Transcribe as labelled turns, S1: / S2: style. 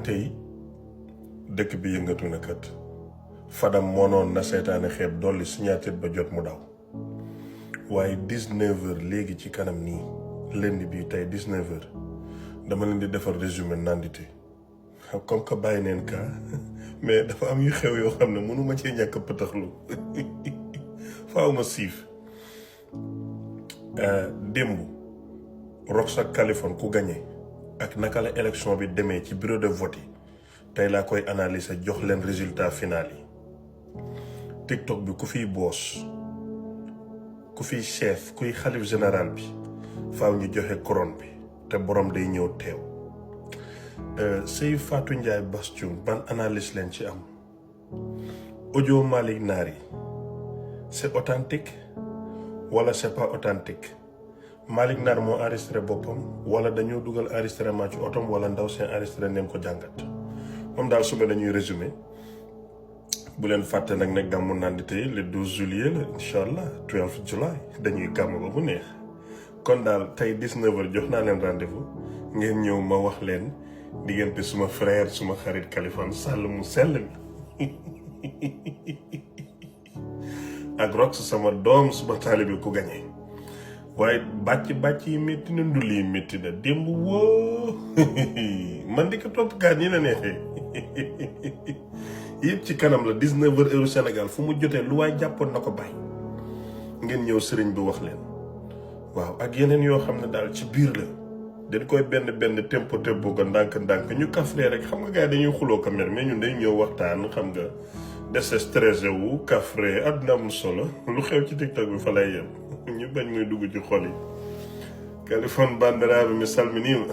S1: tey dëkk bi yëngatu na kat Fadam moonoon na seetaane xeeb dolli signature ba jot mu daw waaye 19h léegi ci kanam nii lundi bi tey 19h dama leen di defar résumé nandite comme que bàyyi neen ka mais dafa am yu xew yoo xam ne mënuma cee ñàkk pëtaxlu faaw ma siif démb Rox ak Kaliphone ku gagné ak naka la élection bi demee ci bureau de vote yi tey laa koy analyser jox leen résultat final yi TikTok bi ku fiy boos ku fiy chef kuy xalif général bi faaw ñu joxe couronne bi te borom day ñëw teew Sey Fatou Ndiaye Bastion ban analyse leen ci am audio Malick Naar yi c'est authentique wala c'est pas authentique Malick Naar moo enregistré boppam wala dañoo dugal enregistrement ci otom wala ndaw seen enregistré neen ko jàngat moom daal suba dañuy résumé bu leen fàtte nag ne gàmmu nandite yi le 12 juillet la incha allah 12 juillet dañuy gàmm ba mu neex kon daal tey 19h jox naa leen rendez-vous ngeen ñëw ma wax leen diggante suma frère suma xarit Kaliphone Sall mu sell mi ak Rox sama doom suma taalibe ku gañe waaye bàcc yi métti na ndulli yi métti na démb woo man di ko topp gaa ñi la neexee yëpp ci kanam la 19h heure Sénégal fu mu jotee lu waay jàppoon na ko bàyyi ngeen ñëw sëriñ bi wax leen waaw ak yeneen yoo xam ne daal ci biir la dañ koy benn tempo ko ndànk ñu kafree rek xam nga gars yi dañuy xuloo ko mer mais ñun dañ ñëw waxtaan xam nga déstressé wu kafree àdduna amul solo lu xew ci TikTok bi fa lay yem ñu bañ muy dugg ci xol yi Kaliphone bandiraɓe mi salminima